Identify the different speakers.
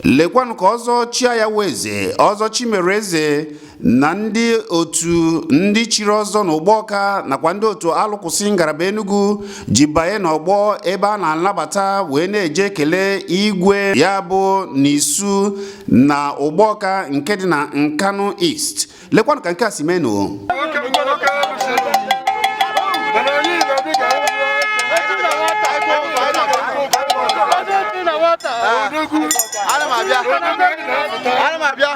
Speaker 1: Lekwanụ ka ọzọ Chiayaweze, ọzọ Chimereze na ndị otu ndị chiri ọzọ na Ugbawka nakwa ndị otu alụkwụsị ngalaba Enugu ji banye n'ọgbọ ebe a na-anabata wee na-eje kelee igwe ya bụ n'isu na Ugbawka nke dị na Nkanu East. Lekwanụ ka nke a si mee nụ.
Speaker 2: Ana m abịa.